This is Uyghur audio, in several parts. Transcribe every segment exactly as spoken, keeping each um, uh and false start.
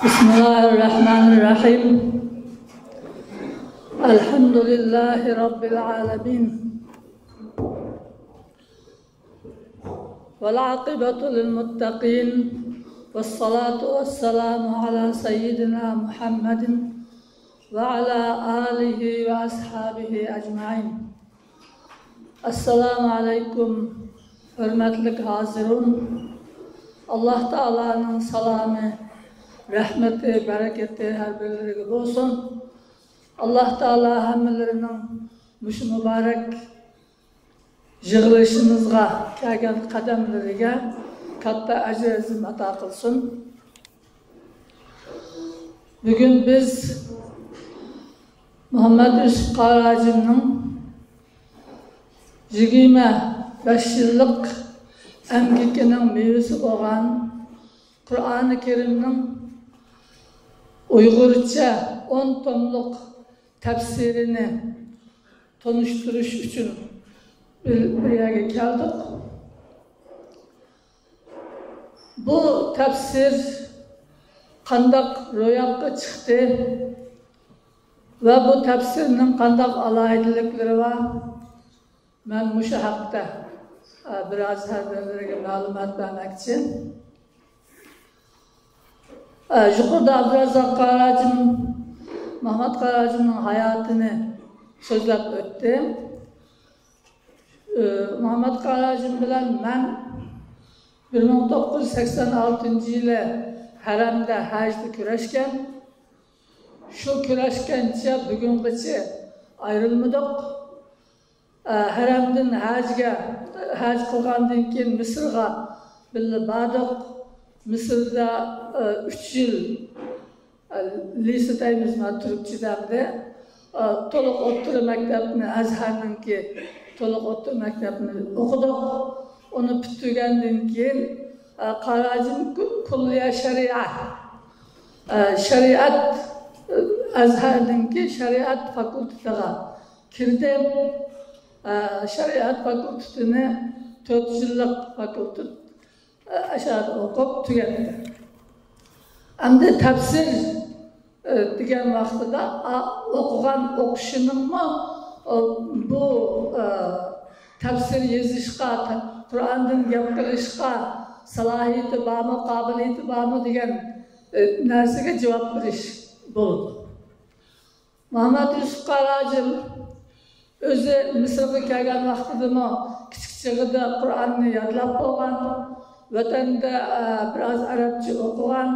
بسم الله الرحمن الرحيم. الحمد لله رب العالمين. والعاقبة للمتقين. والصلاة والسلام على سيدنا محمد وعلى آله وأصحابه أجمعين. ئەسسالامۇ ئەلەيكۇم، ھۆرمەتلىك ھازىرۇن. ئاللاھ تائالانىڭ سالامى، رەھمىتى، بەرىكىتى ھەر بىرلىرىگە بولسۇن. ئاللاھ تائالا ھەممىلىرىنىڭ مۇشۇ مۇبارەك يىغىلىشىمىزغا كەلگەن قەدەملىرىگە كاتتا ئەجرى ئەزىم ئاتا قىلسۇن. بۈگۈن بىز مۇھەممەد يۈسۈپ قارى ھاجىمنىڭ يىگىرمە بەش يىللىق ئەمگىكىنىڭ مېۋىسى بولغان قۇرئانى كەرىمنىڭ ئۇيغۇرچە ئون توملۇق تەپسىرىنى تونۇشتۇرۇش ئۈچۈن بىر، بىر يەرگە كەلدۇق. بۇ تەپسىر قانداق روياپقا چىقتى ۋە بۇ تەپسىرنىڭ قانداق ئالاھىدىلىكلىرى بار؟ مەن مۇشۇ ھەقتە، ئە، بىر ئاز ھەر بىرلىرىگە مەلۇمات بەرمەكچى. ئە، يۇقىرىدا ئابدۇرازاق قارى ھاجىم، مۇھەممەد قارى ھاجىمنىڭ ھاياتىنى سۆزلەپ ئۆتتى. ئە، مۇھەممەد قارى ھاجىم بىلەن مەن بىر مىڭ توققۇز يۈز سەكسەن ئالتىنچى يىلى ھەرەمدە ھەجدە كۆرۈشكەن. شۇ كۆرۈشكەنچە بۈگۈنغىچە ئايرىلمىدۇق. ئە، ھەرەمدىن ھەجگە، ھەج قىلغاندىن كېيىن مىسىرغا بىللە باردۇق. مىسىردا، ئە، ئۈچ يىل، ئە، لىسې دەيمىز مانا تۈركچىدە ئەمدى. ئە، تولۇق ئوتتۇرا مەكتەپنى، ئەزھەرنىڭكى تولۇق ئوتتۇرا مەكتەپنى ئوقۇدۇق. ئۇنى پۈتتۈرگەندىن كېيىن، ئە، قارى ھاجىم كۇ-، كۇللىيە شەرىئە، ئە، شەرىئەت، ئە، ئەزھەرنىڭكى شەرىئەت فاكۇلتېتىغا كىردىم. ئە، شەرىئەت فاكۇلتېتىنى تۆت يىللىق فاكۇلتېت، ئە، ئاشۇ يەردە ئوقۇپ تۈگەتتىم. ئەمدى تەپسىر، ئە، دېگەن ۋاقتىدا، ئا، ئوقۇغان ئوقۇشىنىڭمۇ، ئە، بۇ، ئە، تەپسىر يېزىشقا، تە-، قۇرئاندىن گەپ قىلىشقا سالاھىيىتى بارمۇ، قابىلىيىتى بارمۇ دېگەن، ئە، نەرسىگە جاۋاب بېرىش بولىدۇ. مۇھەممەد يۈسۈپ قارى ھاجىم ئۆزى مىسىرغا كەلگەن ۋاقتىدىمۇ كىچىك چېغىدا قۇرئاننى يادلاپ بولغان، ۋەتەندە، ئە، بىر ئاز ئەرەبچە ئوقۇغان،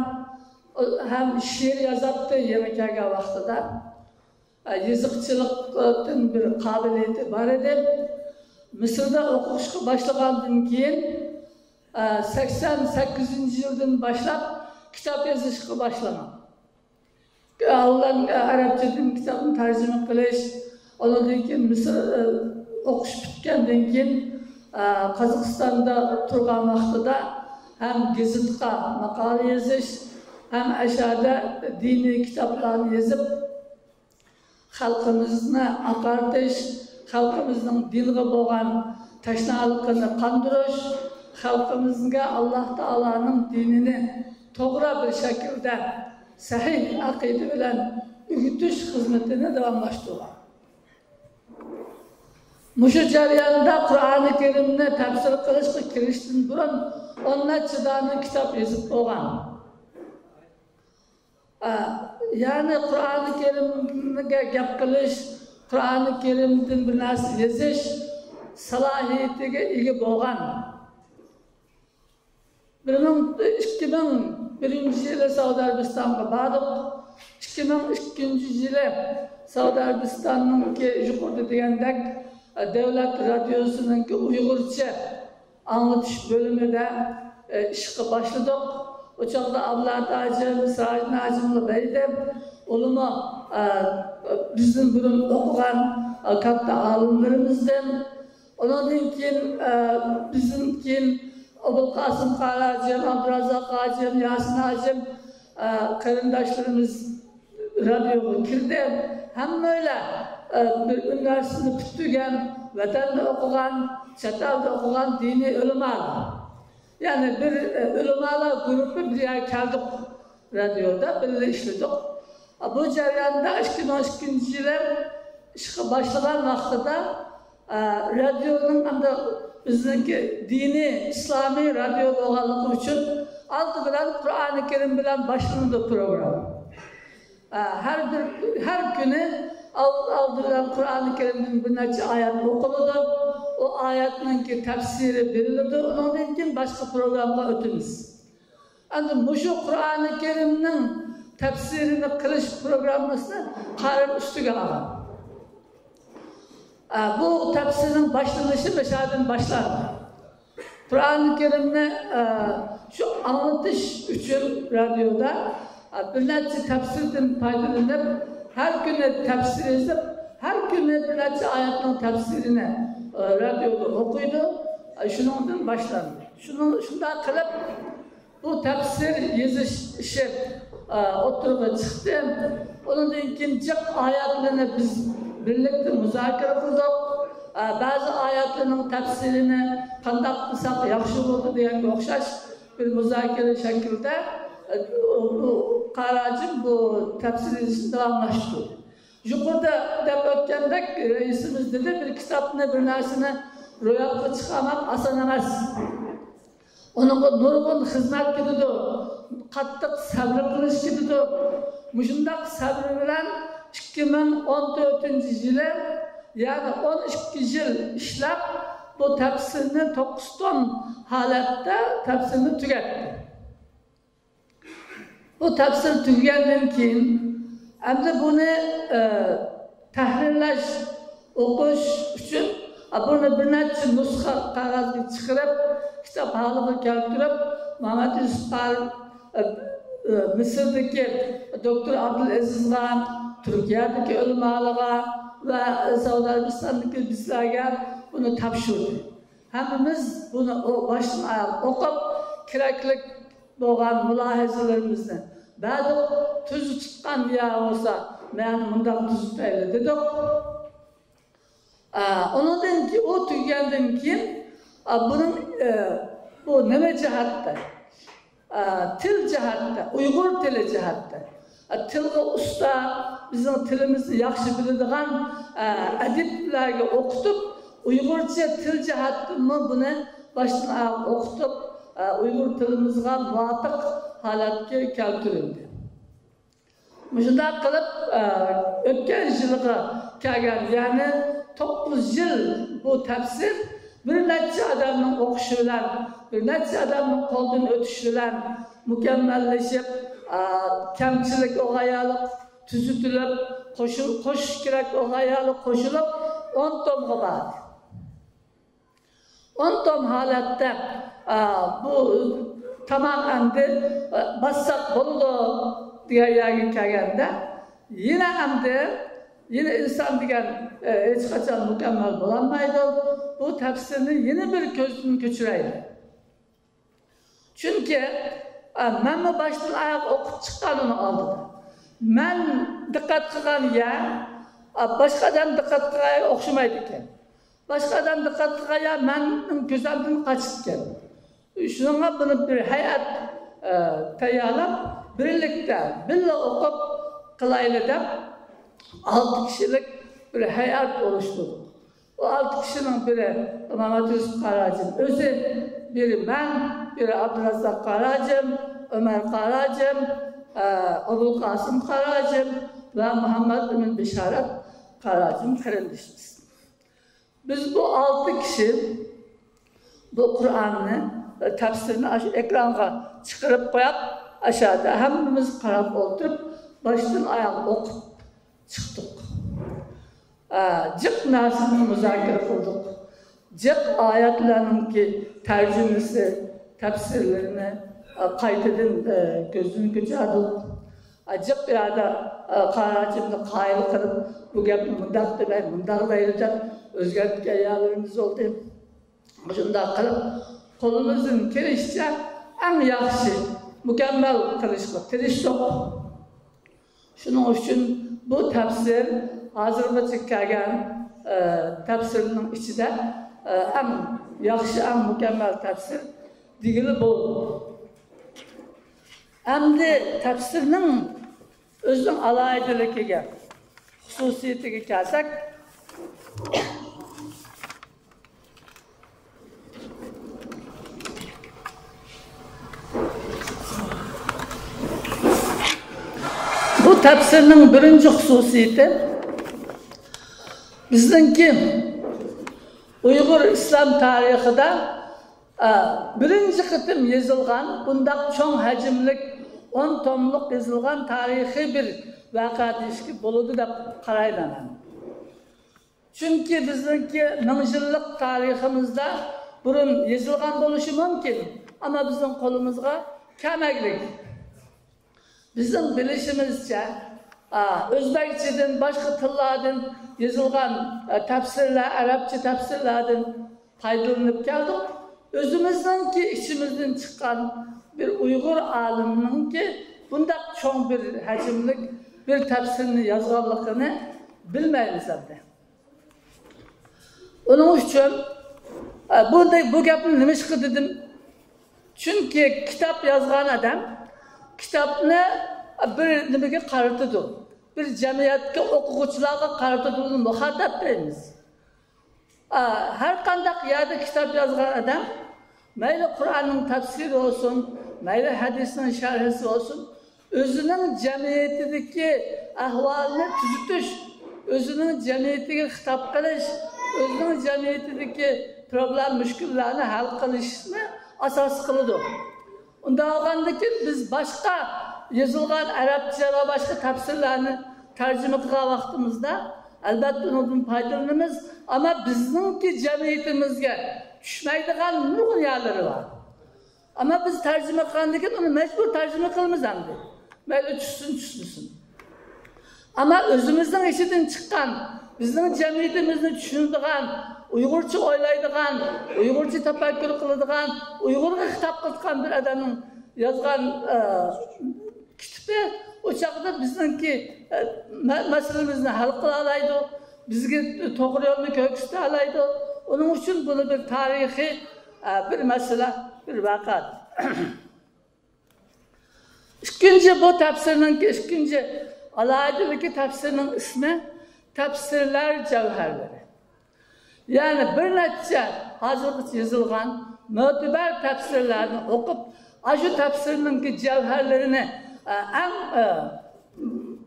ئۇ ھەم شېئىر يازاتتى يېڭى كەلگەن ۋاقتىدا. ئە، يېزىقچىلىقتىن بىر قابىلىيىتى بار ئىدى. مىسىردا ئوقۇشقا باشلىغاندىن كېيىن، ئە، سەكسەن سەككىزىنچى يىلدىن باشلاپ كىتاب يېزىشقا باشلىغان. ئالدىن ئەرەبچىدىن كىتابنى تەرجىمە قىلىش، ئۇنىڭدىن كېيىن مىسىر، ئە، ئوقۇش پۈتكەندىن كېيىن، ئە، قازاقىستاندا تۇرغان ۋاقتىدا ھەم گېزىتقا ماقالە يېزىش، ھەم ئەشەدە دىنىي كىتابلارنى يېزىپ، خەلقىمىزنى ئاقارتىش، خەلقىمىزنىڭ دىنغا بولغان تەشنالىقىنى قاندۇرۇش، خەلقىمىزگە ئاللاھ تائالانىڭ دىنىنى توغرا بىر شەكىلدە سەھىھ ئەقىدە بىلەن ئۆگىتىش خىزمىتىنى داۋاملاشتۇرغان. مۇشۇ جەرياندا قۇرئانى كەرىمنى تەپسىر قىلىشقا كىرىشتىن بۇرۇن ئون نەچچە دانە كىتاب يېزىپ بولغان. ئە، يەنى قۇرئانى كەرىمگە گەپ قىلىش، قۇرئانى كەرىمدىن بىر نەرسە يېزىش سالاھىيىتىگە ئىگە بولغان. بىر مىڭ، ئىككى مىڭ بىرىنچى يىلى سەئۇدى ئەرەبىستانغا باردۇق. ئىككى مىڭ ئىككىنچى يىلى سەئۇدى ئەرەبىستاننىڭكى يۇقىرىدا دېگەندەك، دۆلەت رادىيوسىنىڭكى ئۇيغۇرچە ئاڭلىتىش بۆلۈمىدە، ئە، ئىشقا باشلىدۇق. ئۇ چاغدا ئابلەت ھاجىم، سىراجىدىن ھاجىملا بەيدەم، ئۇلىمۇ، ئە، بىزدىن بۇرۇن ئوقۇغان، ئە، كاتتا ئالىملىرىمىزدىن. ئۇنىڭدىن كېيىن، ئە، بىزدىن كېيىن ئوبۇلقاسىم قارى ھاجىم، ئابدۇرازاق ھاجىم، ياسىن ھاجىم، ئە، قېرىنداشلىرىمىز رادىيوغا كىردى. ھەممەيلەن، ئە، بىر ئۇنىۋېرسىتېتنى پۈتتۈرگەن، ۋەتەندە ئوقۇغان، چەت ئەلدە ئوقۇغان دىنىي ئۆلىمالار. يەنى بىر، ئە، ئۆلىمالار گۇرۇپپا بىر يەرگە كەلدۇق. رادىيودا بىللە ئىشلىدۇق. بۇ جەرياندا ئىككى مىڭ ئىككىنچى يىلى ئىشقا باشلىغان ۋاقتىدا، ئە، رادىيونىڭ ئەمدى بىزنىڭكى دىنىي، ئىسلامىي رادىيو بولغانلىقى ئۈچۈن ئالدى بىلەن قۇرئانى كەرىم بىلەن باشلىنىدۇ پروگرامما. ئە، ھەر بىر، ھەر كۈنى ئال-، ئالدى بىلەن قۇرئانى كەرىمدىن بىر نەچچە ئايەت ئوقۇلىدۇ. ئۇ ئايەتنىڭكى تەپسىرى بېرىلىدۇ. ئۇنىڭدىن كېيىن باشقا پروگراممىغا ئۆتىمىز. ئەمدى مۇشۇ قۇرئانى كەرىمنىڭ تەپسىرىنى قىلىش پروگراممىسىنى قارىم ئۈستىگە ئالغان. ئە، بۇ تەپسىرنىڭ باشلىنىشى مەشەدىن باشلاندى. قۇرئانى كەرىمنى، ئە، شۇ ئاڭلىتىش ئۈچۈن رادىيودا، ئە، بىر نەچچە تەپسىردىن پايدىلىنىپ، ھەر كۈنى تەپسىر يېزىپ، ھەر كۈنى بىر نەچچە ئايەتنىڭ تەپسىرىنى، ئە، رادىيودا ئوقۇيدۇ. ئە، شۇنىڭدىن باشلاندى. شۇنىڭ، شۇنداق قىلىپ، بۇ تەپسىر يېزىش ئىشى، ئە، ئوتتۇرىغا چىقتى. ئۇنىڭدىن كېيىن جىق ئايەتلىرىنى بىز بىرلىكتە مۇزاكىرە قىلدۇق. ئە، بەزى ئايەتلەرنىڭ تەپسىرىنى قانداق قىلساق ياخشى بولىدۇ دېگەنگە ئوخشاش بىر مۇزاكىرە شەكلىدە، ئە، بۇ قاراجىم بۇ تەپسىر يېزىشنى داۋاملاشتۇردى. يۇقىرىدا دەپ ئۆتكەندەك، رەئىسىمىز دېدى، بىر كىتابنى، بىر نەرسىنى روياپقا چىقارماق ئاسان ئەمەس. ئۇنىڭغا نۇرغۇن خىزمەت كېتىدۇ، قاتتىق سەۋر قىلىش كېتىدۇ. مۇشۇنداق سەۋر بىلەن ئىككى مىڭ ئون تۆتىنچى يىلى، يەنى ئون ئىككى يىل ئىشلەپ، بۇ تەپسىرنى توققۇز توم ھالەتتە تەپسىرنى تۈگەتتى. بۇ تەپسىر تۈگىگەندىن كېيىن، ئەمدى بۇنى، ئە، تەھرىرلەش، ئوقۇش ئۈچۈن، ئە، بۇنى بىر نەچچە نۇسخا قەغەزگە چىقىرىپ، كىتاب ھالىغا كەلتۈرۈپ، مەمەت يۈسۈپ قارى، ئە، ئە، مىسىردىكى دوكتور ئابدۇلئەزىزغا، تۈركىيەدىكى ئۆلىمالارغا ۋە سەئۇدى ئەرەبىستاندىكى بىزلەرگە بۇنى تاپشۇردى. ھەممىمىز بۇنى ئو-، باشتىن ئاياغ ئوقۇپ، كېرەكلىك بولغان مۇلاھىزىلىرىمىزنى بەردۇق. تۈزۈتۈۋاتقان يەر بولسا، مەن مۇنداق تۈزىتەيلى دېدۇق. ئا، ئۇنىڭدىن كېيىن، ئۇ تۈگىگەندىن كېيىن، ئا، بۇنىڭ، ئە، بۇ نېمە جەھەتتە؟ ئا، تىل جەھەتتە، ئۇيغۇر تىلى جەھەتتە، ئا، تىلغا ئۇستا، بىزنىڭ تىلىمىزنى ياخشى بىلىدىغان، ئا، ئەدىبلەرگە ئوقۇتۇپ، ئۇيغۇرچە تىل جەھەتتىنمۇ بۇنى باشتىن ئاياغ ئوقۇتۇپ، ئا، ئۇيغۇر تىلىمىزغا مۇۋاپىق ھالەتكە كەلتۈرۈلدى. مۇشۇنداق قىلىپ، ئە، ئۆتكەن يىلغا كەلگەن، يەنى توققۇز يىل بۇ تەپسىر بىر نەچچە ئادەمنىڭ ئوقۇشى بىلەن، بىر نەچچە ئادەمنىڭ قولىدىن ئۆتۈشى بىلەن مۇكەممەللىشىپ، ئە، كەمچىلىك بولغان يەرلىك تۈزىتىلىپ، قوشۇ-، قوشۇش كېرەك بولغان يەرلىك قوشۇلۇپ، ئون تومغا باردى. ئون توم ھالەتتە، ئا، بۇ تامام ئەمدى، ئا، باسساق بولىدۇ دېگەن يەرگە كەلگەندە، يەنە ئەمدى، يەنە ئىنسان دېگەن، ئە، ھېچقاچان مۇكەممەل بولالمايدۇ. بۇ تەپسىرنى يەنە بىر كۆزدىن كۆچۈرەيلى. چۈنكى، ئا، مەنمۇ باشتىن ئاياغ ئوقۇپ چىققان ئۇنىڭ ئالدىدا. مەن دىققەت قىلغان يەر، ئا، باشقا ئادەم دىققەت قىلغان يەرگە ئوخشىمايدىكەن. باشقا ئادەم دىققەت قىلغان يەر مەننىڭ كۆزۈمدىن قاچىدىكەن. شۇنىڭغا بۇنى بىر ھەيئەت، ئە، تەييارلاپ، بىرلىكتە، بىللە ئوقۇپ قىلايلى دەپ، ئالتە كىشىلىك بىر ھەيئەت ئولۇشتۇردۇق. ئۇ ئالتە كىشىنىڭ بىرى مەمەت يۈسۈپ قاراجىم ئۆزى، بىرى مەن، بىرى ئابدۇراززاق قاراجىم، ئۆمەر قاراجىم، ئە، ئابۇلقاسىم قاراجىم ۋە مۇھەممەد ئىمىن بېشارەت قاراجىم قېرىندىشىمىز. بىز بۇ ئالتە كىشى بۇ قۇرئاننى، تەپسىرنى ئاشۇ ئېكرانغا چىقىرىپ قويۇپ، ئاشۇ يەردە ھەممىمىز قاراپ ئولتۇرۇپ، باشتىن ئاياغ ئوقۇپ چىقتۇق. ئا، جىق نەرسىنى مۇزاكىرە قىلدۇق. جىق ئايەتلەرنىڭكى تەرجىمىسى، تەپسىرلىرىنى، ئا، قايتىدىن، ئە، كۆزدىن كۆچۈردۇق. ئا، جىق يەردە، ئا، قاراجىمنى قايىل قىلىپ، بۇ گەپنى مۇنداق دېمەي، مۇنداق دەيلى دەپ ئۆزگەرتكەن يەرلىرىمىز بولدى. شۇنداق قىلىپ، قولىمىزدىن كېلىشىچە ئەڭ ياخشى، مۇكەممەل قىلىشقا تىرىشتۇق. شۇنىڭ ئۈچۈن بۇ تەپسىر ھازىرغىچە كەلگەن، ئە، تەپسىرنىڭ ئىچىدە، ئە، ئەڭ ياخشى، ئەڭ مۇكەممەل تەپسىر دېگىلى بولىدۇ. ئەمدى تەپسىرنىڭ ئۆزىنىڭ ئالاھىدىلىكىگە، خۇسۇسىيىتىگە كەلسەك، بۇ تەپسىرنىڭ بىرىنچى خۇسۇسىيىتى، بىزنىڭكى ئۇيغۇر ئىسلام تارىخىدا، ئە، بىرىنچى قېتىم يېزىلغان بۇنداق چوڭ ھەجىملىك ئون توملۇق يېزىلغان تارىخىي بىر ۋەقە دېيىشكە بولىدۇ دەپ قارايمەن مەن. چۈنكى بىزنىڭكى مىڭ يىللىق تارىخىمىزدا بۇرۇن يېزىلغان بولۇشى مۇمكىن، ئەمما بىزنىڭ قولىمىزغا كەلمەگلىك. بىزنىڭ بىلىشىمىزچە، ئا، ئۆزبەكچىدىن، باشقا تىللاردىن يېزىلغان، ئا، تەپسىرلەر، ئەرەبچە تەپسىرلەردىن پايدىلىنىپ كەلدۇق. ئۆزىمىزنىڭكى ئىچىمىزدىن چىققان بىر ئۇيغۇر ئالىمنىڭكى بۇنداق چوڭ بىر ھەجىملىك بىر تەپسىرنى يازغانلىقىنى بىلمەيمىز ئەمدى. ئۇنىڭ ئۈچۈن، ئە، بۇ، بۇ گەپنى نېمىشقا دېدىم؟ چۈنكى كىتاب يازغان ئادەم كىتابنى بىر نېمىگە قارىتىدۇ، بىر جەمئىيەتكە، ئوقۇغۇچىلارغا قارىتىدۇ، ئۇنى مۇخاتەب دەيمىز. ئە، ھەر قانداق يەردە كىتاب يازغان ئادەم، مەيلى قۇرئاننىڭ تەپسىرى بولسۇن، مەيلى ھەدىسنىڭ شەرھىسى بولسۇن، ئۆزىنىڭ جەمئىيىتىدىكى ئەھۋالنى تۈزىتىش، ئۆزىنىڭ جەمئىيىتىگە خىتاب قىلىش، ئۆزىنىڭ جەمئىيىتىدىكى پروبلېما، مۈشكۈللەرنى ھەل قىلىشنى ئاساس قىلىدۇ. ئۇنداق بولغاندىكىن بىز باشقا يېزىلغان ئەرەبچە ۋە باشقا تەپسىرلەرنى تەرجىمە قىلغان ۋاقتىمىزدا، ئەلبەتتە، ئۇنىڭدىن پايدىلىنىمىز. ئەمما بىزنىڭكى جەمئىيىتىمىزگە چۈشمەيدىغان نۇرغۇن يەرلىرى بار. ئەمما بىز تەرجىمە قىلغاندىكىن ئۇنى مەجبۇر تەرجىمە قىلىمىز ئەمدى. مەيلى چۈشسۇن، چۈشمىسۇن. ئەمما ئۆزىمىزنىڭ ئىچىدىن چىققان، بىزنىڭ جەمئىيىتىمىزنى چۈشىنىدىغان، ئۇيغۇرچە ئويلايدىغان، ئۇيغۇرچە تەپەككۇر قىلىدىغان، ئۇيغۇرغا خىتاب قىلىدىغان بىر ئادەمنىڭ يازغان، ئە، كىتابى ئۇ چاغدا بىزنىڭكى، ئە، مە-، مەسىلىمىزنى ھەل قىلالايدۇ، بىزگە توغرا يولنى كۆرسىتەلەيدۇ. ئۇنىڭ ئۈچۈن بۇنى بىر تارىخىي، ئە، بىر مەسىلە، بىر ۋەقە. ئىككىنچى، بۇ تەپسىرنىڭكى ئىككىنچى ئالاھىدىلىكى، تەپسىرنىڭ ئىسمى تەپسىرلەر جەۋھەرلىرى. يەنى بىر نەچچە ھازىرغىچە يېزىلغان مۆتىبەر تەپسىرلەرنى ئوقۇپ، ئاشۇ تەپسىرنىڭكى جەۋھەرلىرىنى، ئە، ئەڭ، ئە،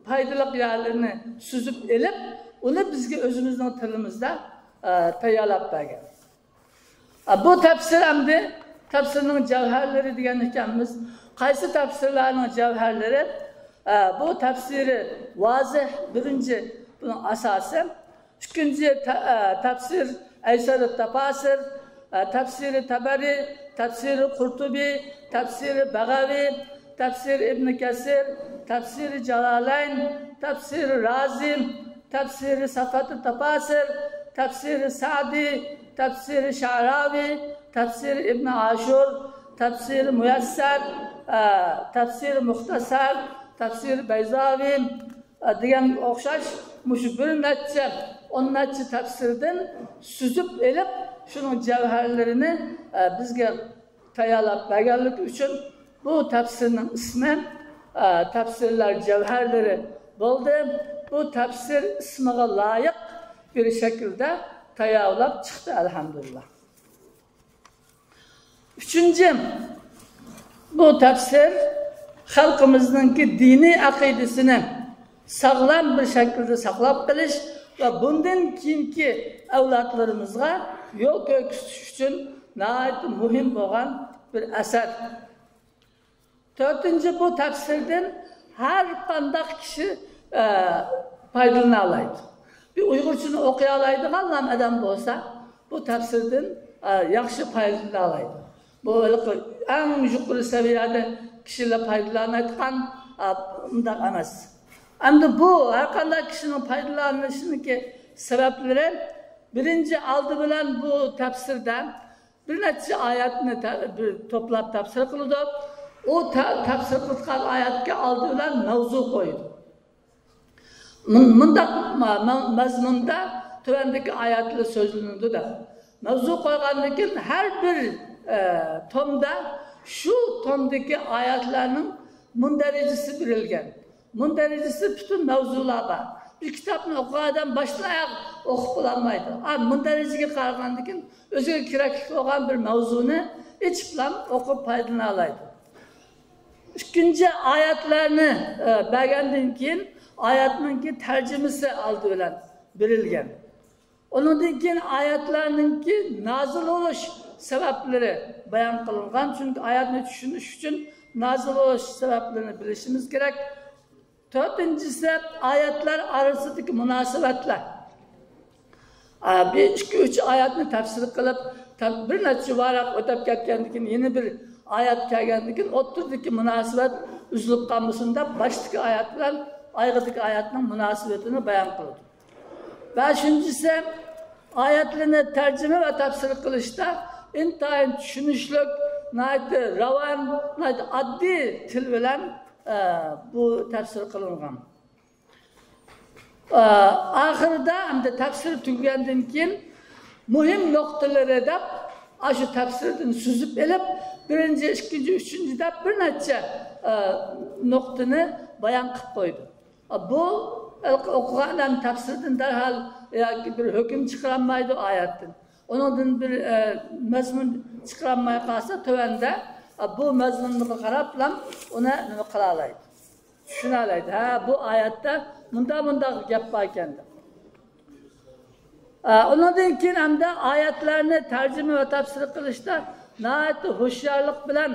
پايدىلىق يەرلىرىنى سۈزۈپ ئېلىپ، ئۇنى بىزگە ئۆزىمىزنىڭ تىلىمىزدا، ئە، تەييارلاپ بەرگەن. ئە، بۇ تەپسىر ئەمدى تەپسىرنىڭ جەۋھەرلىرى دېگەن ئىكەنمىز. قايسى تەپسىرلەرنىڭ جەۋھەرلىرى؟ ئە، بۇ تەپسىرى ۋازىھ، بىرىنچى، بۇنىڭ ئاساسى. ئىككىنچى تە-، ئە، تەپسىر ئەيسەرۇت تەپاسىر، ئە، تەپسىرى تەبەرى، تەپسىرى قۇرتۇبى، تەپسىرى بەغەۋى، تەپسىرى ئىبنى كەسىر، تەپسىرى جالالەين، تەپسىرى رازى، تەپسىرى سەفەتۇ تەپاسىر، تەپسىرى سەدى، تەپسىرى شەئراۋى، تەپسىرى ئىبنى ئاشۇر، تەپسىرى مۇيەسسەر، ئە، تەپسىرى مۇختەسەر، تەپسىرى بەيزاۋى، ئە، دېگەن ئوخشاش مۇشۇ بىر نەچچە، ئون نەچچە تەپسىردىن سۈزۈپ ئېلىپ، شۇنىڭ جەۋھەرلىرىنى، ئە، بىزگە تەييارلاپ بەرگەنلىكى ئۈچۈن بۇ تەپسىرنىڭ ئىسمى، ئە، تەپسىرلەر جەۋھەرلىرى بولدى. بۇ تەپسىر ئىسمىغا لايىق بىر شەكىلدە تەييارلاپ چىقتى، ئەلھەمدۇلىللا. ئۈچىنچى، بۇ تەپسىر خەلقىمىزنىڭكى دىنىي ئەقىدىسىنى ساغلام بىر شەكىلدە ساقلاپ قېلىش ۋە بۇندىن كېيىنكى ئەۋلادلىرىمىزغا يول كۆرسىتىش ئۈچۈن ناھايىتى مۇھىم بولغان بىر ئەسەر. تۆتىنچى، بۇ تەپسىردىن ھەر قانداق كىشى، ئە، پايدىلىنالايدۇ. بىر ئۇيغۇرچىنى ئوقۇيالايدىغانلا ئادەم بولسا، بۇ تەپسىردىن، ئە، ياخشى پايدىلىنالايدۇ. بۇ ھېلىقى ئەڭ يۇقىرى سەۋىيەدە كىشىلەر پايدىلىنىۋاتقان، ئە، ئۇنداق ئەمەس. ئەمدى بۇ ھەر قانداق كىشىنىڭ پايدىلىنىشىنىڭكى سەۋەبلىرى، بىرىنچى، ئالدى بىلەن بۇ تەپسىردە بىر نەچچە ئايەتنى تە-، بىر توپلاپ تەپسىر قىلىدۇ. ئۇ تە-، تەپسىر قىلىدىغان ئايەتكە ئالدى بىلەن مەۋزۇ قويىدۇ. مۇن-، مۇنداق ما-، ما-، مەزمۇندا تۆۋەندىكى ئايەتلەر سۆزلىنىدۇ دەپ. مەۋزۇ قويغاندىن كېيىن ھەر بىر، ئە، تومدا شۇ تومدىكى ئايەتلەرنىڭ مۇندەرىجىسى بېرىلگەن. مۇندەرىجىسى پۈتۈن مەۋزۇلار بار. بىر كىتابنى ئوقۇغان ئادەم باشتىن ئاياغ ئوقۇپ بولالمايدۇ. ئا، مۇندەرىجىگە قارىغاندىن كېيىن ئۆزىگە كېرەكلىك بولغان بىر مەۋزۇنى ئېچىپلا ئوقۇپ پايدىلىنالايدۇ. ئىككىنچى ئايەتلەرنى، ئە، بەرگەندىن كېيىن ئايەتنىڭكى تەرجىمىسى ئالدى بىلەن بېرىلگەن. ئۇنىڭدىن كېيىن ئايەتلەرنىڭكى نازىل بولۇش سەۋەبلىرى بايان قىلىنغان. چۈنكى ئايەتنى چۈشىنىش ئۈچۈن نازىل بولۇش سەۋەبلىرىنى بىلىشىمىز كېرەك. تۆتىنچىسى، ئايەتلەر ئارىسىدىكى مۇناسىۋەتلەر. ئا، بىر ئىككى، ئۈچ ئايەتنى تەپسىر قىلىپ، تەپ-، بىر نەچچە ۋاراق ئۆتۈپ كەتكەندىن كېيىن، يەنە بىر ئايەت كەلگەندىن كېيىن، ئوتتۇرىدىكى مۇناسىۋەت ئۈزۈلۈپ قالمىسۇن دەپ، باشتىكى ئايەت بىلەن ئايىغىدىكى ئايەتنىڭ مۇناسىۋىتىنى بايان قىلىدۇ. بەشىنچىسى، ئايەتلەرنى تەرجىمە ۋە تەپسىر قىلىشتا ئىنتايىن چۈشىنىشلىك، ناھايىتى راۋان، ناھايىتى ئاددىي تىل بىلەن، ئە، بۇ تەپسىر قىلىنغان. ئە، ئاخىرىدا ئەمدى تەپسىر تۈگىگەندىن كېيىن مۇھىم نۇقتىلىرى دەپ، ئاشۇ تەپسىردىن سۈزۈپ ئېلىپ، بىرىنچى، ئىككىنچى، ئۈچىنچى دەپ بىر نەچچە، ئە، نۇقتىنى بايان قىلىپ قويدى. بۇ ئوقۇغان ئادەم تەپسىردىن دەرھال ياكى بىر ھۆكۈم چىقىرالمايدۇ ئايەتتىن. ئۇنىڭدىن بىر، ئە، مەزمۇن چىقىرالماي قالسا، تۆۋەندە، ئە، بۇ مەزمۇنغا قاراپلا ئۇنى نېمە قىلالايدۇ، چۈشىنەلەيدۇ. ھە، بۇ ئايەتتە مۇنداق، مۇنداق گەپ بار ئىكەن دەپ. ئە، ئۇنىڭدىن كېيىن ھەمدە ئايەتلەرنى تەرجىمە ۋە تەپسىر قىلىشتا ناھايىتى ھوشيارلىق بىلەن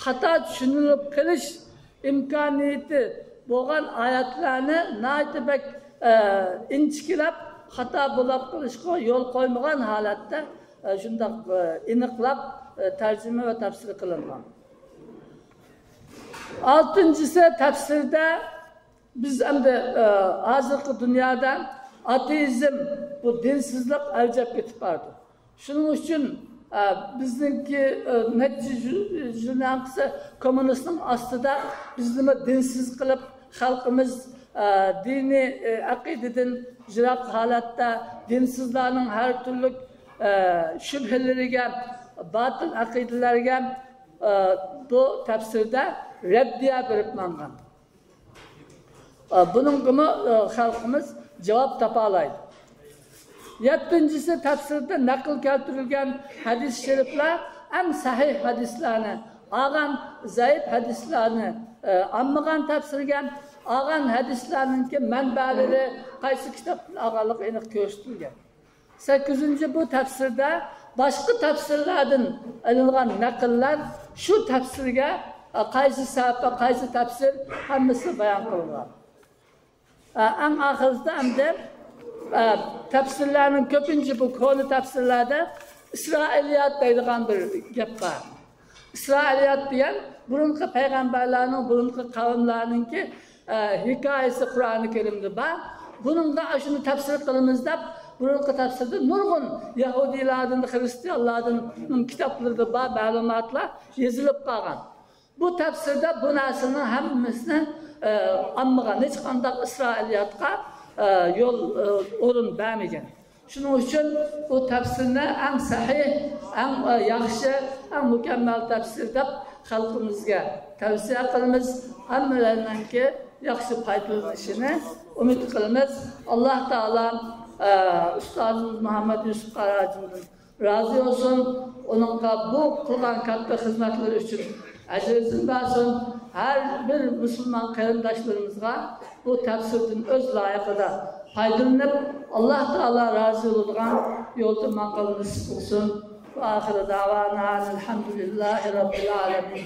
خاتا چۈشىنىلىپ قېلىش ئىمكانىيىتى بولغان ئايەتلەرنى ناھايىتى بەك، ئە، ئىنچىكىلەپ، خاتا بولاپ قېلىشقا يول قويمىغان ھالەتتە، ئە، شۇنداق، ئە، ئېنىقلاپ، ئە، تەرجىمە ۋە تەپسىر قىلىنغان. ئالتىنچىسى، تەپسىردە بىز ئەمدى، ئە، ھازىرقى دۇنيادا ئاتېئىزم، بۇ دىنسىزلىق ئەۋج ئېلىپ كېتىپ بارىدۇ. شۇنىڭ ئۈچۈن، ئە، بىزنىڭكى، ئە، نەچچە يۈ-، يۈزلەرنىڭ قىسى كوممۇنىستنىڭ ئاستىدا بىزنىمۇ دىنسىز قىلىپ، خەلقىمىز، ئە، دىنىي، ئە، ئەقىدىدىن يىراق ھالەتتە، دىنسىزلارنىڭ ھەر تۈرلۈك، ئە، شۈبھىلىرىگە، باتىل ئەقىدىلەرگە، ئە، بۇ تەپسىردە رەددىيە بېرىپ ماڭغان. ئە، بۇنىڭغىمۇ، ئە، خەلقىمىز جاۋاب تاپالايدۇ. يەتتىنچىسى، تەپسىردە نەقىل كەلتۈرۈلگەن ھەدىس شېرىپلار ئەڭ سەھىھ ھەدىسلەرنى ئالغان، زەئىپ ھەدىسلەرنى، ئە، ئالمىغان تەپسىرگە، ئالغان ھەدىسلەرنىڭكى مەنبەلىرى قايسى كىتابتىن ئالغانلىقى ئېنىق كۆرسىتىلگەن. سەككىزىنچى، بۇ تەپسىردە باشقا تەپسىرلەردىن ئېلىنغان نەقىللەر شۇ تەپسىرگە، ئە، قايسى سەھىپە، قايسى تەپسىر، ھەممىسى بايان قىلىنغان. ئە، ئەڭ ئاخىرىدا ئەمدى، ئە، تەپسىرلەرنىڭ كۆپىنچە بۇ كونا تەپسىرلەردە ئىسرائىلىيات دەيدىغان بىر گەپ بار. ئىسرائىلىيات دېگەن بۇرۇنقى پەيغەمبەرلەرنىڭ، بۇرۇنقى قەۋملەرنىڭكى، ئە، ھېكايىسى قۇرئانى كەرىمدە بار. بۇنىڭغا ئاشۇنى تەپسىر قىلىمىز دەپ، بۇرۇنقى تەپسىردە نۇرغۇن يەھۇدىيلاردىن، خرىستىيانلاردىن كىتابلىرىدا بار مەلۇماتلار يېزىلىپ قالغان. بۇ تەپسىردە بۇ نەرسىنىڭ ھەممىسىنى، ئە، ئاممىغا، ھېچقانداق ئىسرائىلىياتقا، ئە، يول، ئە، ئورۇن بەرمىگەن. شۇنىڭ ئۈچۈن بۇ تەپسىرنى ئەڭ سەھىھ، ئەڭ، ئە، ياخشى، ئەڭ مۇكەممەل تەپسىر دەپ خەلقىمىزگە تەۋسىيە قىلىمىز. ھەممىلەرنىڭكى ياخشى پايدىلىنىشىنى ئۈمىد قىلىمىز. ئاللاھ تائالا، ئە، ئۇستازىمىز مۇھەممەد يۈسۈپ قاراھاجىمدىن رازى بولسۇن. ئۇنىڭغا بۇ قىلغان كاتتا خىزمەتلىرى ئۈچۈن ئەجرىسىنى بەرسۇن. ھەر بىر مۇسۇلمان قېرىنداشلىرىمىزغا بۇ تەپسىردىن ئۆز لايىقىدا پايدىلىنىپ، ئاللاھ تائالا رازى بولىدىغان يولدا ماڭغىلى نېسىپ قىلسۇن. ۋە ئاخىرۇ دەۋانا ئەنىل ھەمدۇلىللاھى رەببىل ئالەمىن.